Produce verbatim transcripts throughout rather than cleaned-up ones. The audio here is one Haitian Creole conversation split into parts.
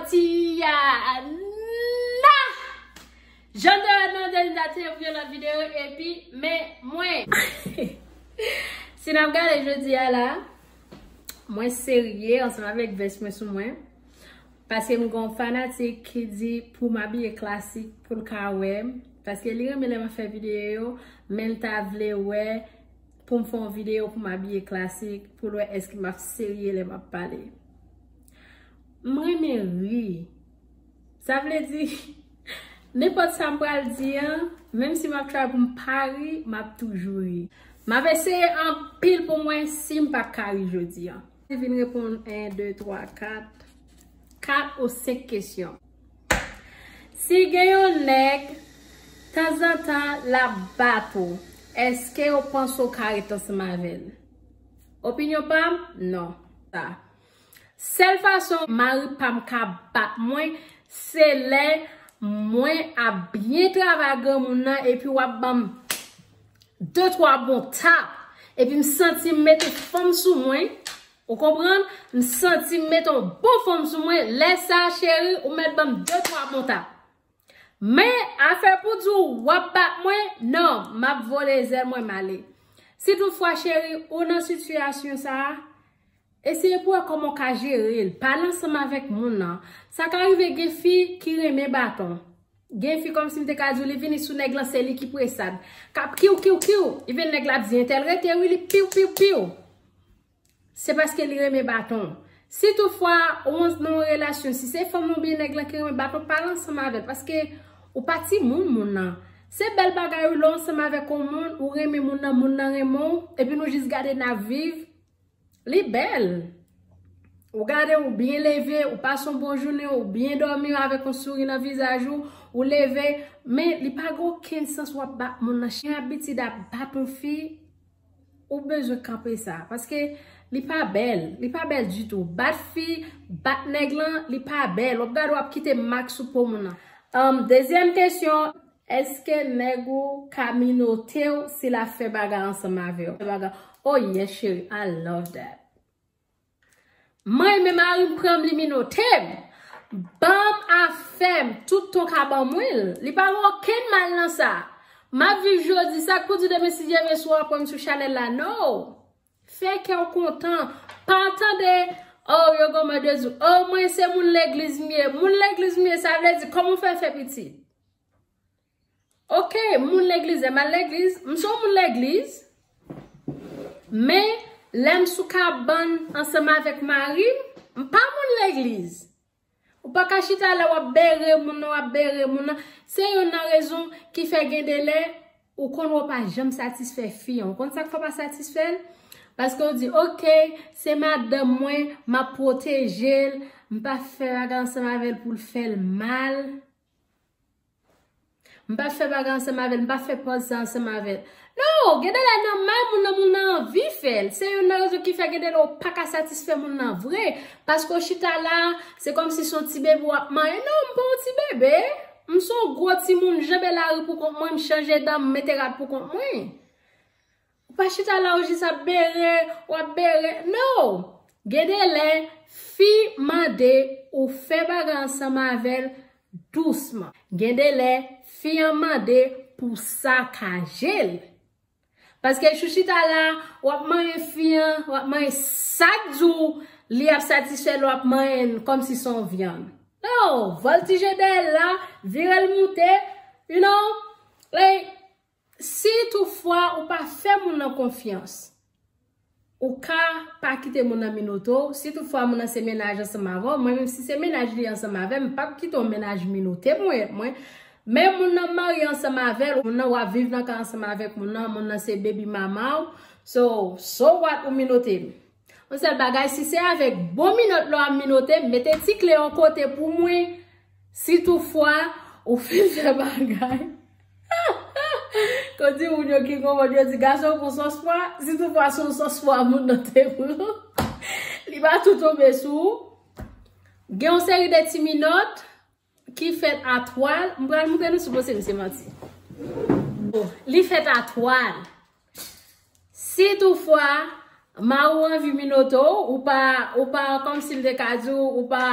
Tiana! Jan de wè nan dènye date pou yon lòt videyo epi men mwen. Si n ap gade jodi a la, mwen serye ansanm avèk vès mwen sou mwen. Paske m gon fanatik ki di pou m abiye klasik pou l ka wè m. Paske li renmen lè m ap fè videyo yo, men l ta vle wè pou m fè yon videyo pou m abiye klasik, pou l wè èske m ap serye lè m ap pale. M renmen ri. Sa vle di, nenpòt sa m pral di an, menm si m ap try pou m pa ri, m ap toujou ri. M ap eseye anpil pou m wè si m p ap ka ri jodi an. Li vin reponn en, de, twa, kat, kat ou senk kesyon. Si gen yon nèg, tanzantan, l ap bat ou, èske ou panse ou ka ret ansanm avè l? Opinyon pa m, non. Sa. Sèl fason mari pa m ka bat mwen, se lè mwen ap byen travay granmoun nan, epi w ap ban m de, twa bon tap, epi m santi m mete fanm sou mwen, ou konprann? M santi m mete yon bon fanm sou mwen, lè sa, cheri, ou mèt ban m de, twa bon tap. Men, afè pou di w w ap bat mwen, non, m ap vole zèl mwen, m ale. Si toutfwa, cheri, ou nan sitiyasyon sa a, eseye pou wè kòman w ka jere l. Pale ansanm avèk moun nan. Sa ka rive gen fi ki renmen baton. Gen fi kòmsi m te ka di w, li vini sou nèg lan, se li ki presad. K ap kiw, kiw, kiw. Even nèg la ap di, entèl rete, wi, li piw, piw, piw. Se paske li renmen baton. Si toutfwa ou nan yon relasyon, si se fanm nan oubyen nèg lan ki renmen baton, pale ansanm avè l, paske ou pa timoun moun nan. Se bèl bagay wi, lè w ansanm avèk yon moun, ou renmen moun nan, moun nan renmen w, epi nou jis gade n ap viv, li bèl. Ou gade, ou byen leve, ou pase yon bon jounen, ou byen dòmi avèk yon souri nan vizaj ou, ou leve, men li pa gen okenn sans w ap bat moun nan. Chen abitid ap bat yon fi, ou bezwen kanpe sa, paske li pa bèl, li pa bèl ditou. Bat fi, bat nèg lan, li pa bèl. W ap gade, w ap kite mak sou po moun nan. Um, dezyèm kesyon, èske nèg ou ka minote w si l ap fè bagay ansanm avè w? Fè bagay. Oh yes, cheri, I love that. Mwen menm mari m pran m, li minote m. Ban m afè m, tout tan w ka ban mwen l. Li pa gen okenn mal nan sa. M ap viv jodi, sa k pou di demen si Dye vle si w ap wè m sou chanèl la, no. Fè kè w kontan. Pa tande, oh, yo gon mòde di w, oh, mwen se moun legliz m ye. Moun legliz m ye, sa vle di kòman w fè fè pitit? Ok, moun legliz, lè m al legliz, m se yon moun legliz. Men, lè m sou kabann ansanm avèk mari m, m pa moun legliz. Ou pa ka chita la, w ap bere moun nan, w ap bere moun nan. Se youn nan rezon ki fè gen de lè, ou konn wè w pa janm satisfè fi an. Ou konn sa k fè w pa satisfè l? Paske w di, ok, se madanm mwen, m ap pwoteje l, m pa fè bagay ansanm avè l pou l fè l mal. M pa fè bagay ansanm avè l, m pa fè pòz sa ansanm avè l. Non, gen de lè nan may moun nan, moun nan anvi fè l. Se youn nan rezon ki fè gen de lè ou pa ka satisfè moun nan vre. Paske w chita la, se kòmsi se yon ti bebe w ap manyen. Non, m pa yon ti bebe. M se yon gwo timoun, m janbe lari pou kont mwen, m chanje dan, m mete rad pou kont mwen. Ou pa chita la, ou jis ap bere, w ap bere. No! Gen de lè, fi mande ou fè bagay ansanm avè l dousman. Gen de lè, fi an mande pou sakaje l. Paske si w chita la, w ap manyen fi an, w ap manyen sa k di w, li ap satisfè l, w ap manyen l kòmsi se yon vyann. No! Vòltije dèyè l la, vire l moute, you know, like, Si toutfwa ou pa fè moun nan konfyans, ou ka pa kite moun nan minote w. Si toutfwa moun nan se mennaj ansanm avè w, mwen menm si se mennaj li ansanm avè m, m p ap kite yon mennaj minote mwen, mwen. Men moun nan marye ansanm avè l, moun nan w ap viv nan kay ansanm avèk moun nan, moun nan se baby mama w. So, so what ou minote m? Yon sèl bagay, si se avèk bon minòt lè w ap minote m, mete ti kle yon kote pou mwen. Si toutfwa ou fin fè bagay, kon di moun yo ki konprann, yo di gason pran sòs pwa, si toutfwa se yon sòs pwa moun nan te pran, li pa tou tonbe sou ou. Gen yon seri de ti minòt ki fèt a twa, m pral montre nou si w panse m se manti. Bon, li fèt a twa. Si toutfwa, mari w anvi minote w, ou pa, ou pa, kòmsi m te ka di w, ou pa,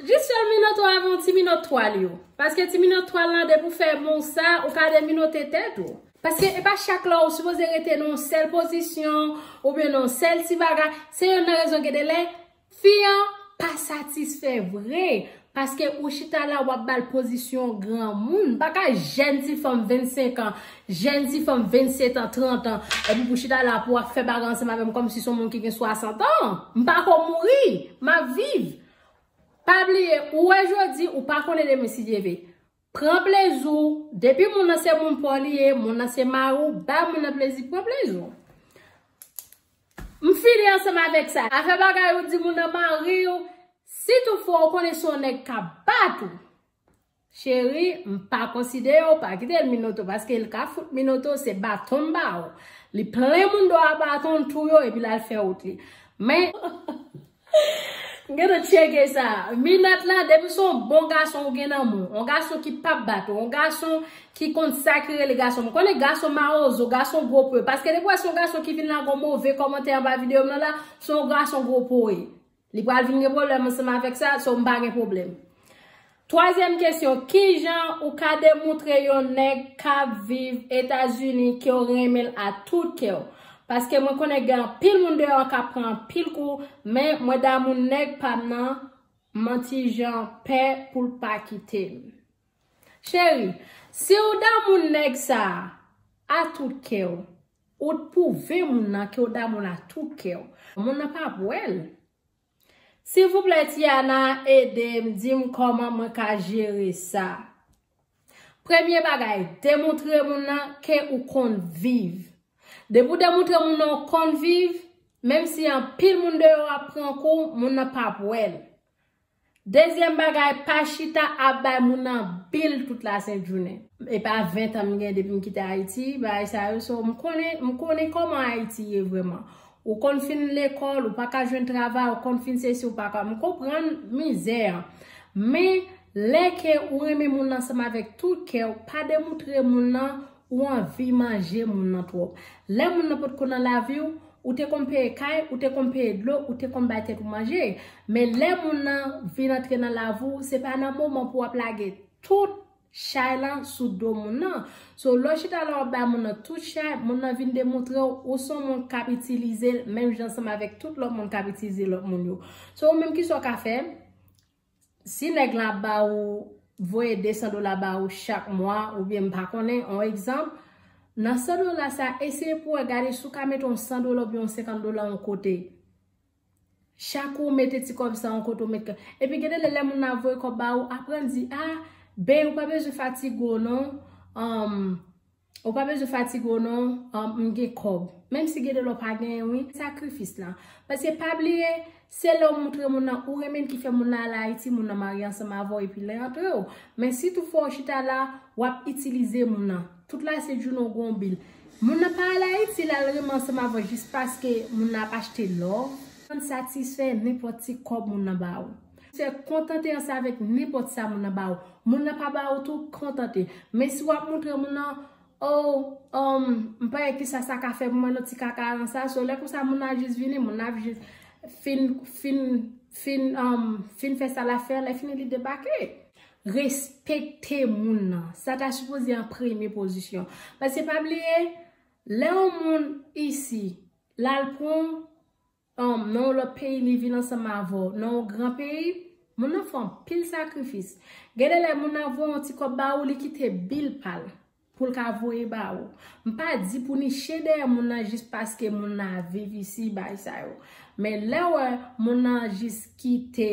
Jis fè l minote w avè yon ti minot twal yo. Paske ti minot twal lan, depi w fè bon sa, ou ka deminote tèt ou. Paske e pa chak lè ou sipoze rete nan yon sèl pozisyon, oubyen nan yon sèl ti bagay. Se youn nan rezon gen de lè fi an pa satisfè vre. Paske ou chita la, w ap ba l pozisyon granmoun. Pa ka jèn ti fanm vennsenk an, jèn ti fanm vennsetan, trant an, epi pou chita la pou w ap fè bagay ansanm avè m kòmsi se yon moun ki gen swasant an. M pa ko mouri, m ap viv. Pa bliye, ou wè jodi, ou pa konnen demen si Dye vle. Pran plezi w. Depi moun nan se moun pa w li ye, moun nan se mari w, ba moun nan plezi, pran plezi w. M fini ansanm avèk sa. Afè bagay ou di moun nan mari w, si toutfwa ou konnen se yon nèg k ap bat ou, cheri, m pa konsidere w, pa kite l minote w, paske l ka fout minote w, se baton m ba w. Li plen moun do a baton, l touye w, epi l al fè wout li. Men, m gentan tcheke sa. Minòt la, depi se yon bon gason ou gen nan men w, yon gason ki p ap bat ou, yon gason ki konn sa ki rele gason. M konnen gason mawozo, gason gwo pwe. Paske depi w wè se yon gason ki vin lage yon move kòmantè anba videyo m nan la, se yon gason gwo pwe. Li pral vin gen pwoblèm ansanm avèk sa, so m pa gen pwoblèm. Twazyèm kesyon, kijan ou ka demontre yon nèg k ap viv Etazini ke w renmen l a tout kè w? Paske mwen konnen gen anpil moun deyò an k ap pran anpil kou, men mwen damou nèg pa m nan, m an ti jan pè pou l pa kite m. Cheri, si w damou nèg sa a, a tout kè w, ou t pwouve moun nan ke w damou l a tout kè w. Moun nan p ap wè l. Silvouplè, Tiana, ede m, di m kòman mwen ka jere sa. Premye bagay, demontre moun nan ke ou konn viv. Depi w demontre moun nan ou konn viv, menm si anpil moun deyò ap pran kou, moun nan p ap wè l. Dezyèm bagay, pa chita ap bay moun nan bil tout lasent jounen. E pa ven tan m gen depi m kite Ayiti, bagay sa yo, so m konnen, m konnen kòman Ayiti ye vrèman. Ou konn fin lekòl, ou pa ka jwenn travay, ou konn fin sesi, ou pa ka. M konprann mizè an. Men, lè ke ou renmen moun nan ansanm avèk tout kè w, pa demontre moun nan ou anvi manje moun nan twòp. Lè moun nan potko nan lavi w, ou te konn peye kay, ou te konn peye dlo, ou te konn bay tèt ou manje. Men lè moun nan vin antre nan lavi w, se pa nan moman pou w ap lage tout chay lan sou do moun nan. So, lè w chita la w ap bay moun nan tout chay, moun nan vin demontre w, ou se yon moun k ap itilize l, menm jan ansanm avèk tout lòt moun k ap itilize lòt moun yo. So, ou menm ki sa w ka fè? Si nèg la ap ba ou, voye de san dola ba ou chak mwa, oubyen m pa konnen, yon egzanp, nan san dola sa, eseye pou w wè, gade si w ka mete yon san dola oubyen yon senkant dola yon kote. Chak ou mete ti kòb sa yon kote, ou met kè. Epi gen de lè, lè moun nan ap voye kòb ba ou, aprann di, a, bey, ou pa bezwen fatige w non. Anm, Ou pa bezwen fatige w non, anm, m gen kòb. Menm si gen de lè w pa genyen, wi, sakrifis lan. Paske pa bliye, se lè w montre moun nan ou renmen l ki fè moun nan al Ayiti, moun nan marye ansanm avè w epi l rantre w. Men si toutfwa w chita la, w ap itilize moun nan. Tout lasent jounen w gen yon bil. Moun nan pa al Ayiti, l al renmen ansanm avè w jis paske moun nan ap achte love. Konn satisfè nenpòt ti kòb moun nan ba ou. Se kontante ansanm avèk nenpòt sa moun nan ba ou. Moun nan pa ba ou tou, kontante. Men si w ap montre moun nan, oh, um, m pa wè kisa sa ka fè pou mwen non ti kaka lan sa. So, lè konsa, moun nan jis vini, moun nan ap jis fin, fin, fin, um, fin fè sa l ap fè, lè fini li debake. Respekte moun nan. Sa ta sipoze an premye pozisyon. Paske pa bliye, lè yon moun isi, l al pran w, um, nan yon lòt peyi, li vin ansanm avè w, nan yon gran peyi, moun nan fè anpil sakrifis. Gen de lè moun nan voye yon ti kòb ba ou, li kite bil pa l pou l ka voye ba ou. M pa di pou niche dèyè moun nan jis paske moun nan ap viv isi, bagay sa yo. Men lè w wè moun nan jis kite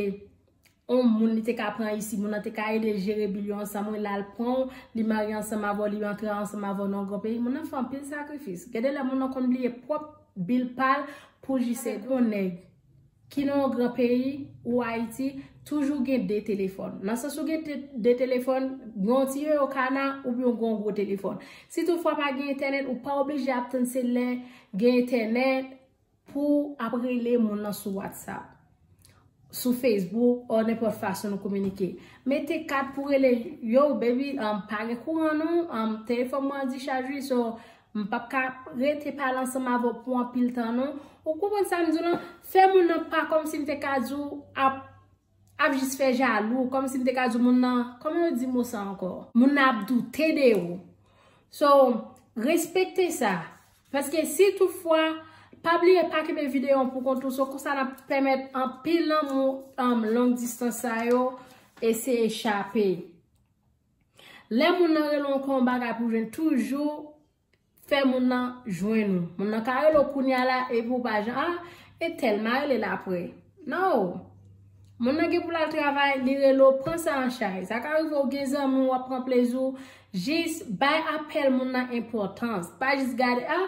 yon moun li te ka pran isi, moun nan te ka ede l jere bil yo ansanm, wi, l al pran w, li marye ansanm avè w, li rantre ansanm avè w nan yon gran peyi, moun nan fè anpil sakrifis. Gen de lè moun nan konn bliye pwòp bil pa l pou jis ede yon nèg ki nan yon gran peyi ou Ayiti, toujou gen de telefòn. Nan sans ou gen te- de telefòn, gen yon ti yoyo kana oubyen w gen yon gwo telefòn. Si toutfwa pa gen entènèt, ou pa oblije ap tann se lè gen entènèt pou ap rele moun nan sou WhatsApp, sou Facebook, o nenpòt fason nou kominike. Mete kat pou rele, yo, baby, um, pa gen kouran non, um, telefòn mwen an dichaj wi, so, m p ap ka rete pale ansanm avè w pou anpil tan non. Ou konprann sa m di w lan? Fè moun nan pa kòmsi m te ka di w ap, ap jis fè jalou, kòmsi m te ka di moun nan, kòman yo di mo sa ankò? Moun nan ap doute de ou. So, respekte sa. Paske si toutfwa, pa bliye pa kenbe videyo an pou kont ou, so konsa n ap pèmèt anpil lanmou, um, long distance sa yo eseye chape. Lè moun nan rele w ankò yon bagay pou jwenn, toujou fè moun nan jwenn ou. Moun nan ka rele w kounye a la epi w pa jan, ah, e tèl m a rele l apre. No. Moun nan gen pou l al travay, li rele w, pran sa an chay. Sa ka rive w gen zanmi w ap pran plezi w, jis bay apèl moun nan enpòtans. Pa jis gade, ah,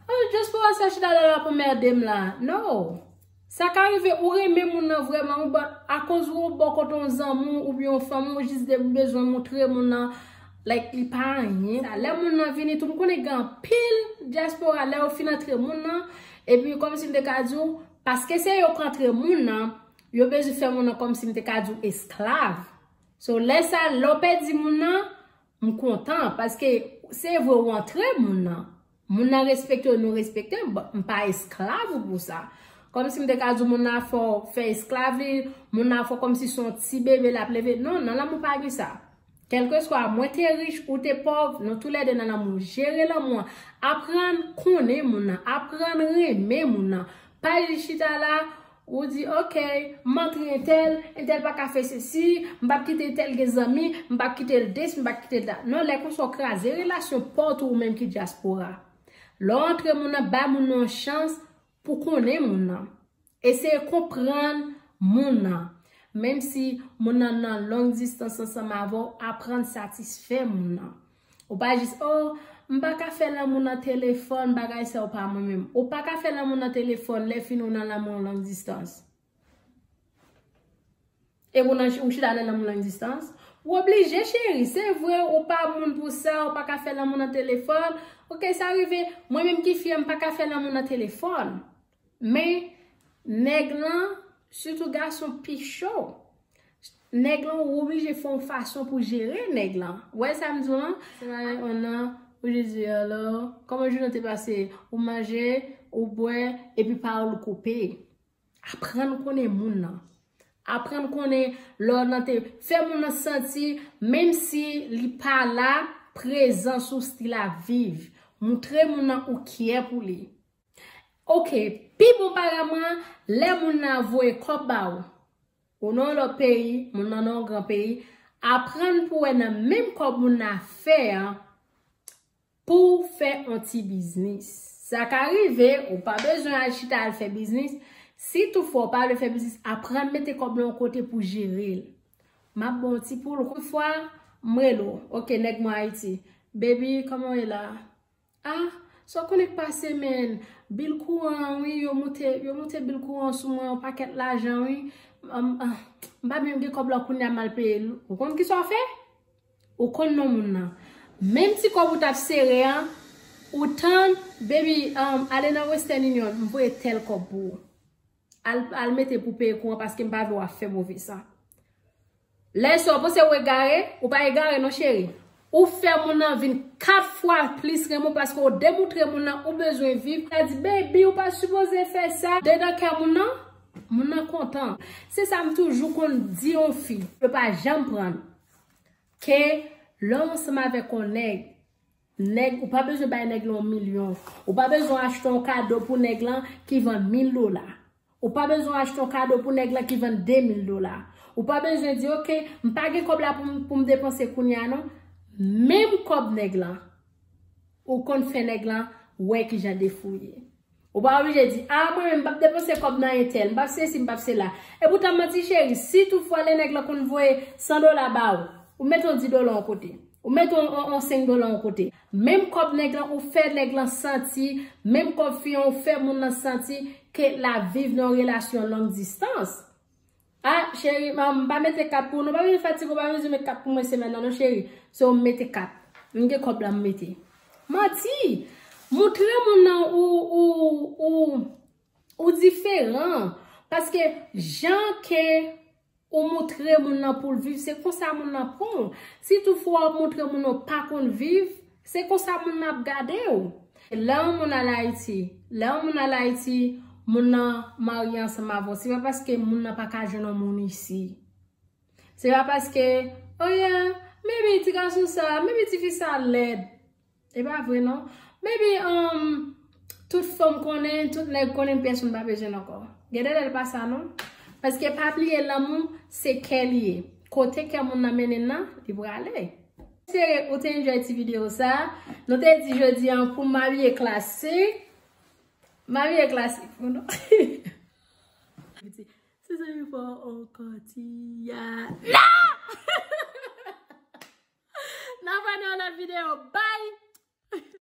oh, dyaspora sa chita la l ap anmède m la. No. Sa ka rive ou renmen moun nan vrèman, ou ba, akoz ou bò kote yon zanmi w oubyen yon fanmi w, ou jis de, bezwen montre moun nan, like, li pa anyen. Sa, lè moun nan vini tou, m konnen gen anpil dyaspora, lè yo fin antre moun nan, epi kòmsi m te ka di w, paske se yo k antre moun nan, yo bezwen fè moun nan kòmsi m te ka di w esklav. So, lè sa, lè w pèdi moun nan, m kontan, paske se vre ou antre moun nan. Moun nan respekte w, nou respekte w, but m pa esklav ou pou sa. Kòmsi m te ka di w moun nan fè w fè esklav li, moun nan fè w kòmsi se yon ti bebe l ap leve. Non, nan lanmou pa gen sa. Kèlkeswa, mwen te rich, ou te pòv, nou toulède nan lanmou. Jere lanmou an. Aprann konnen moun nan, aprann renmen moun nan. Pa jis chita la, ou di, ok, m antre entèl, entèl pa ka fè sesi, m p ap kite entèl gen zanmi, m p ap kite l dis, m p ap kite l dat. Non, lè konsa w kraze relasyon pa w tou ou menm ki dyaspora. Lè w antre moun nan, bay moun nan yon chans pou konnen moun nan. Eseye konprann moun nan. Menm si moun nan nan long distance ansanm avè w, aprann satisfè moun nan. Ou pa jis, oh, m pa ka fè lanmou nan telefòn, bagay sa yo pa mwen menm. Ou pa ka fè lanmou nan telefòn, lè fini w nan lanmou long distance. E ou nan, ou chita nan lanmou long distance. Ou oblije, cheri. Se vre, ou pa moun pou sa, ou pa ka fè lanmou nan telefòn. Ok, sa rive, mwen menm ki fi a, m pa ka fè lanmou nan telefòn. Men, nèg lan, sitou gason pi cho. Nèg lan, ou oblije fè yon fason pou jere nèg lan. Ou wè sa m di w lan? Se pa yon nan, ou jis di, "Hello, kòman jounen te pase?" Ou manje, ou bwè, epi pawòl ou koupe. Aprann konnen moun nan. Aprann konnen lè w nan te, fè moun nan santi, menm si li pa la, prezans ou still ap viv. Montre moun nan ou kyè pou li. Ok, pi bon bagay mwen, lè moun nan voye kòb ba ou. Ou nan yon lòt peyi, moun nan nan yon gran peyi, aprann pou wè nan menm kòb moun nan fè an, pou w fè yon ti biznis. Sa ka rive, ou pa bezwen al chita al fè biznis. Si toutfwa ou pa vle fè biznis, aprann mete kòb lan yon kote pou jere l. M ap ba w ti poul. Yon fwa, m rele w. Ok, nèg mwen Ayiti. Baby, kòman w ye la? Ah, sa w konnen k pase, man? Bil kouran an, wi, yo moute, yo moute bil kouran an sou mwen, yon pakèt lajan, wi. M, ah, m pa menm gen kòb la kounye a, m al peye l. Ou konn kisa w fè? Ou konn non moun nan. Menm ti kòb ou t ap sere an, ou tann, baby, um, ale nan Western Union, m voye tèl kòb pou ou. Al, al mete pou peye kouran paske m pa vle w ap fè move san. Lè sa w panse ou egare, ou pa egare non, cheri. Ou fè moun nan vin kat fwa plis renmen w paske ou demontre moun nan ou bezwen viv. Sa di, baby, ou pa sipoze fè sa. Dedan kè moun nan, moun nan kontan. Se sa m toujou konn di yon fi. Yo pa janm pran. Ke lè w ansanm avèk yon nèg, nèg, ou pa bezwen bay nèg lan yon milyon. Ou pa bezwen achte yon kado pou nèg lan ki vann mil dola. Ou pa bezwen achte yon kado pou nèg lan ki vann de mil dola. Ou pa bezwen di, ok, m pa gen kòb la pou m, pou m depanse kounye a non. Menm kòb nèg lan, ou konn fè nèg lan wè kijan defo w ye. Ou pa oblije di, a, mwen menm, m p ap depanse kòb nan entèl, m p ap sesi, m p ap sela. Epoutan, manti cheri, si toutfwa lè nèg lan konn voye san dola ba ou, ou mete yon di dola yon kote, ou mete yon, yon, yon senk dola yon kote. Menm kòb nèg lan, ou fè nèg lan santi, menm kòb fi an, ou fè moun nan santi ke l ap viv nan yon relasyon long distans. Ah, cheri, m, m pa mete kat pou ou, non, pa vin fatige, ou pa bezwen met kat pou mwen semèn nan, non, cheri. Se ou m mete kat. M gen kòb la, m mete. Manti! Montre moun nan ou, ou, ou, ou diferan. Paske jan ke ou montre moun nan pou l viv, se konsa moun nan pran w. Si toutfwa w ap montre moun nan w pa konn viv, se konsa moun nan ap gade w. Lè yon moun al Ayiti, lè yon moun al Ayiti, Moun nan marye ansanm avè w, se pa paske moun nan pa ka jwenn yon moun isi. Se pa paske, oh yeah, maybe ti gason sa, maybe ti fi sa lèd. E pa vre non. Maybe um, tout fanm konnen, tout nèg konnen, pèsonn pa bezwen l ankò. Gen de lè l pa sa non. Paske pa bliye lanmou se kè li ye. Kote kè moun nan mennen l nan, li prale. Espere ou te enjoy ti videyo sa. Nou te di jodi an pou m abiye klasik. M abiye klasik pou nou. Se sa yo fò ankò ti ya. Non! N a wè nan yon lòt videyo. Bye!